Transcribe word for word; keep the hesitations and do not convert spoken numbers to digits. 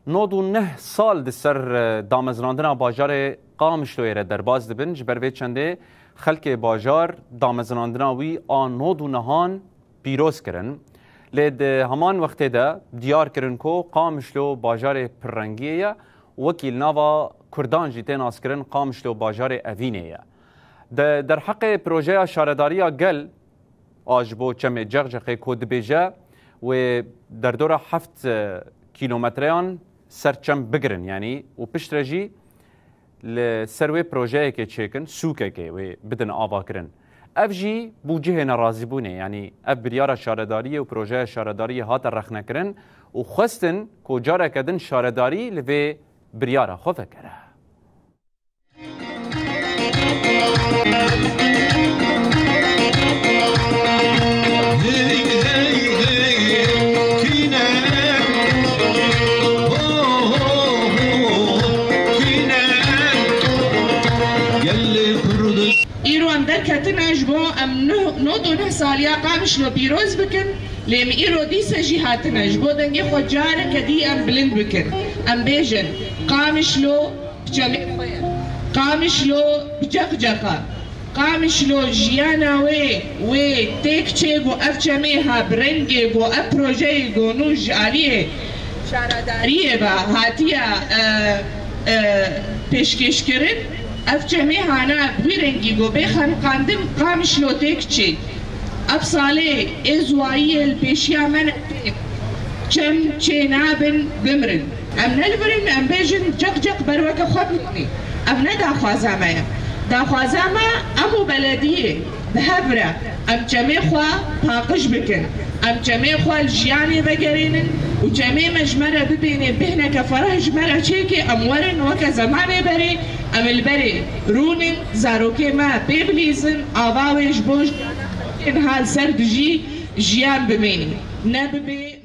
Nod û neh sal di ser, e, damezinandina bajarê Qamişloyê re derbas dibin. Ji ber vê çendê xelkê bajar damezinandina wî a nod û nehan pîroz kirin. Lê di heman wextê de diyar kirin ku Qamişlo bajarê pirrengiyê ye û wekî li nava Kurdan jî tê naskirin Qamişlo bajarê evînê ye. Di derheqê projeya şaredariya gel a ji bo çemê Cexcexê ku dibêje wê derdora heft kîlometreyan ser çem bigirin, yanî û piştre jî li ser wê projeyekê çêkin, sûkekê wê bidin avakirin. Ev jî bû cihê nerazîbûnê, yanî ev biryara şaredariyê û projeya şaredariyê hate rexnekirin û xwestin ku careke din şaredarî li vê biryara xwe vekere. Îro em derketine ji bo em neh, nod û neh saliya Qamişlo pîroz bikin, lê em îro dîse jî hatine ji bo dengê xwe careke dî em bilind bikin. Em bêjin, Qamişlo bi çemê xwe ye. Qamişlo bi Cexcex e. Qamişlo jiyana wê, wê têk çê ku ev çemê ha bi rengê ku ev projeyê ku nû ji aliyê şaredariyê ve hatiye, e, e, pêşkêşkirin. Ev çemê hana bi wî rengî ku bê xeniqandin Qamişlo têk çê. Ev salê ê ziwayiyê li pêşiya me ne tê. Çem çê nabin, bimrin. Em nelivirin, em bêjin Cexcexê ber weke xwe bimîne. Ev ne daxwaza me ye. Daxwaza me em û belediyê bi hev re em çemê xwe paqij bikin. Em çemê xwe li jiyanê vegerênin û çemê me ji me re bibêne bêhneke fereh ji me re çêke, em werin weke zemanê berê, em li berê rûnin, zarokê me pê bilîzin, ava wê ji bo jiyana xelkê niha li ser dijî jiyan bimêne. Ne bibê